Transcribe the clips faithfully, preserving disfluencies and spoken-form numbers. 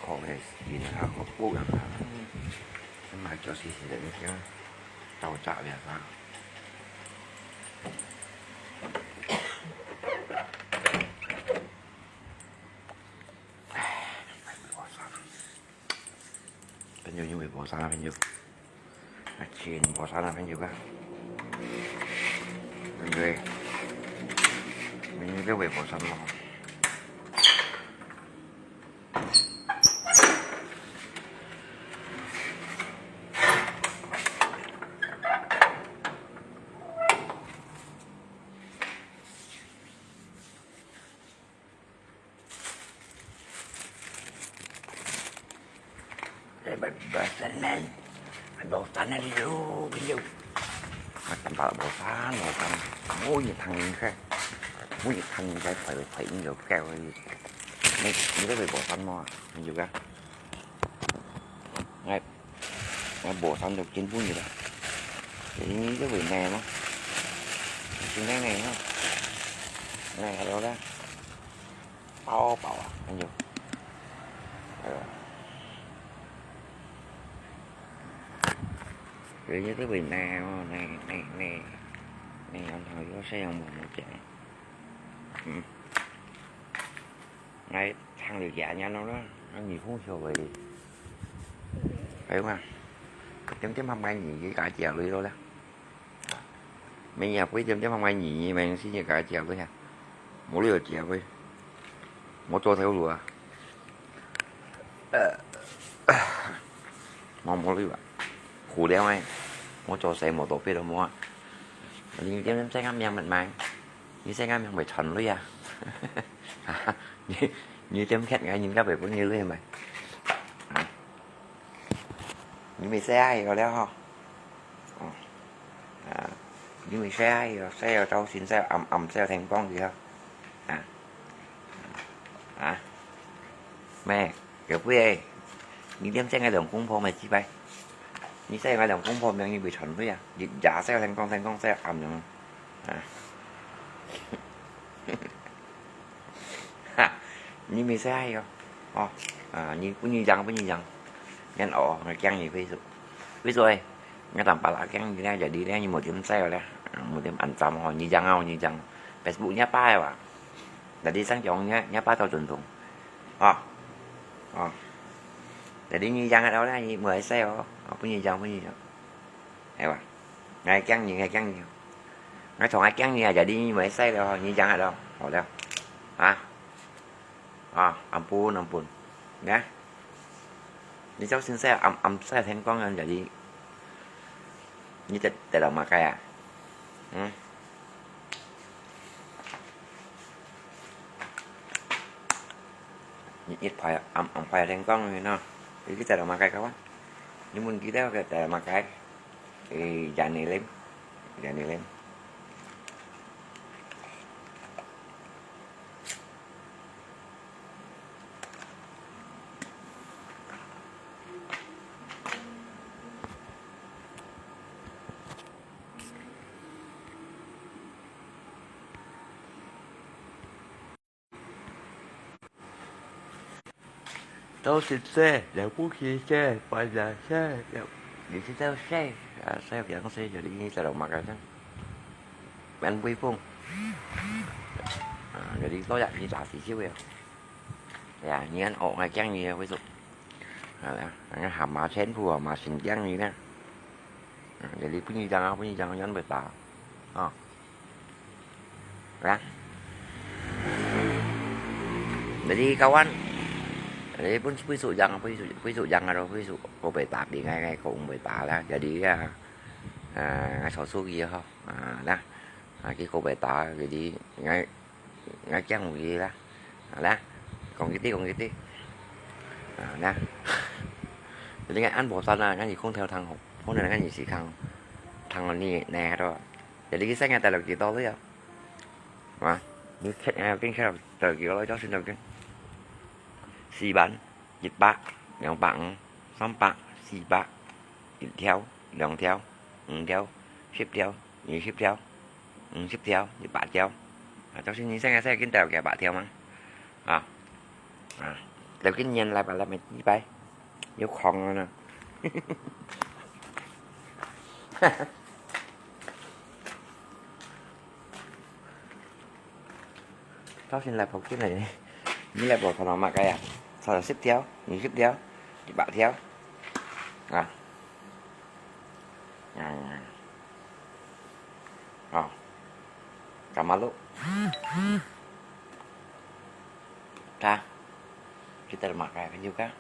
好个，你看好不一样啊。嗯。那么就是现在你看，到炸了啊。哎，我操！朋友，你微博上啊，朋友。啊，请微博上啊，朋友啊。对不对？你在微博上嘛。 Lepas bosan, bosan na dulu, beliau. Macam pala bosan, bosan. Kamu ni thang ni ke. Kamu ni thang ni ke, pai, pai ni ke, ke. Ni, ni ke bosan mo, ni juga. Ngai, ngai bosan tu kin pun ni lah. Jadi ni tu boleh nai mo. Sini nai mo. Nai ada lah. Bao bao ah, lanjut. Aduh. Kayaknya tu boleh nai, oh, nai, nai, nai. Nai, yang tahu juga saya yang mau macam. Hmm. Nai, sang dia kian yang lah. Ang ni pun siapa ni? Ayo mah. Tiap-tiap makan ni, dia kacau dulu lah. Mình nhà quý tiêm tiêm không ai nhỉ, mình xin nhà cả triệu thôi nha. Một lượt triệu thôi. Một cho theo lùa. Một một lượt. Khổ đéo này. Một cho xe một tổ phê đâu mua. Mình tiêm tiêm xe ngắm miệng mệt mỏi. Như xe ngắm miệng phải chọn lưỡi à. Như, như tiêm khét ngay nhìn các bạn cũng như lưỡi mày. Hả? Như mày xe ai rồi đéo ho. Ồ. À, như mày xe ai rồi, xe ở đâu xin xe ẩm ẩm xe thành công gì hả? À. À. Mẹ, kiểu quê ấy. Như tiêm xe ngay đồng cũng phô mày chi bay. Như xe ngay đồng cũng phô mày như bị chọn lưỡi à. Như giả xe thành công, thành công xe ẩm rồi. À. Ha, ni mi sai yo. Ò, à, ni pun ni jang, pun ni jang. Ngan ò, ngan kiang ni Facebook. Facebook ơi, ngan tam pala kiang ni nè, jadi nè, ni một điểm share leh. À, một điểm ăn chăm ho, ni jang ho, ni jang. Facebook ni apa ya, wa? Jadi sang jong ni, ni apa tau tuntung. Ò. Ò. Jadi ni jang ada leh, ni mười share ho. Ò, pun ni jang, pun ni jang. Ayo, wa. Ngai kiang ni, ngai kiang ni. Ngai chong ngai kiang ni aja di ni mai sai lo, ni jang lo. Ho lo. Ha? Ah, ampun, ampun. Nè? Ni chau sin sai am, am sai theng kong an jadi. Ni tet, tet lo ma kai a. Hmm? Ni it phai am, am phai theng kong ni no. Ni tet lo ma kai ka wa. Ni mun ki tet lo ma kai. Ê, jani lem. Jani lem. Tau sip se, yang pun ki se, pai ya se, yang ni si tau se, ah, se yang se, jadi ni tau makan se. Main pui pung. Ah, jadi tau ya ni tak si siu ya. Ya, ni kan ò ngai kiang ni ya, hui su. Ah, ya, ngai ham ma chen pu, ma sin kiang ni na. Ah, jadi pun ni jang, pun ni jang, yan bai ta. Ah. Nah. Jadi kawan, jadi pun Facebook jang, Facebook, Facebook jang ada Facebook, kau bai tak di ngai ngai kau bai tak lah. Jadi ya, ah, ngai so su ki ha, ah, nah, ah, ki kau bai tak, jadi ngai, ngai kiang wi lah, ah, nah, kong kiti, kong kiti, ah, nah. Jadi ngai an bosan lah, ngai ni kong theo thang ho, kong ngai ni si thang, thang ni nè đó. Jadi kisah ngai tak lagi tahu ya. Hả? Như thế này, kinh theo từ kiểu lối đó xin đầu tiên. Xì bắn, dịch bạc, lòng bạc, xóm bạc, xì bạc, dịch theo, lòng theo, ứng theo, xếp theo, như xếp theo, ứng xếp theo, dịch bạc theo. À, cháu xin nhìn xem, xem kinh tàu kẻ bạc theo mà. À. À. Đầu cái nhìn lại bà là mày đi bay. Yêu khong rồi nè. Tao xin lại bọc cái này. Như lại bọc thằng nó mà cái à. Sao là xếp theo, như xếp theo. Chị bảo theo. À. À. Ờ. Cả má lũ. Ta. Kita makai kan juga.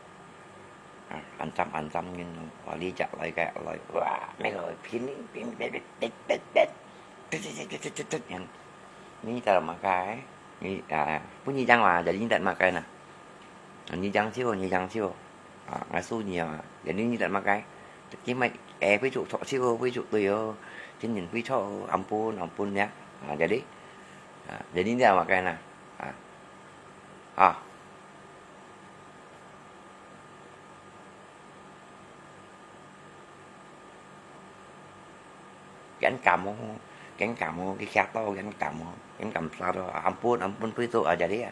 Ah, ancam-ancam ngin, wali jak lai kaya lai. Wah, mega pin, pin, pin, pin. Ni tak makai. Ni, ah, bunyi jang wa, jadi ni tak makai na. Ni jang siu, ni jang siu. Ah, ngasuh ni ah. Jadi ni tak makai. Tapi mai, eh, hui cuk tok siu, hui cuk tui yo. Jin yin hui cuk, ampun, ampun ya. Ah, jadi. Ah, jadi ni tak makai na. Ah. Ah. Gan cảm ơn, gan cảm ơn, cái khéo to gan cảm ơn, gan cảm sao đó, ampun, ampun, hui cuk, ah, jadi ya.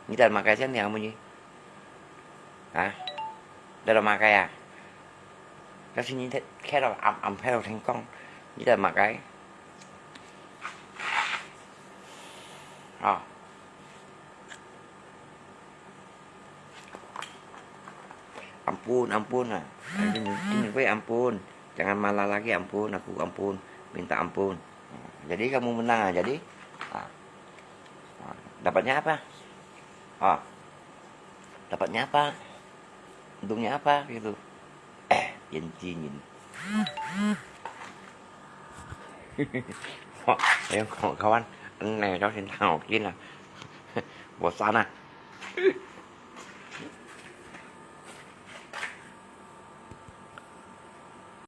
Ni tak makai siang ni ampun ni. Hả? Đây là makai à? Các sinh nhật khéo là ấm, ấm khéo thành công. Ni tak makai. Ah. Ampun, ampun ah. Ini, ini gue ampun. Jangan marah lagi ampun, aku ampun. Minta ampun. Jadi kamu menang ah, jadi. Ah. Ah, dapatnya apa? Ah. Dapatnya apa? Untungnya apa gitu. Eh, Yan Ji Yin. Wah, ayo kawan-kawan, ini cho xin thang học kia. Bosan ah.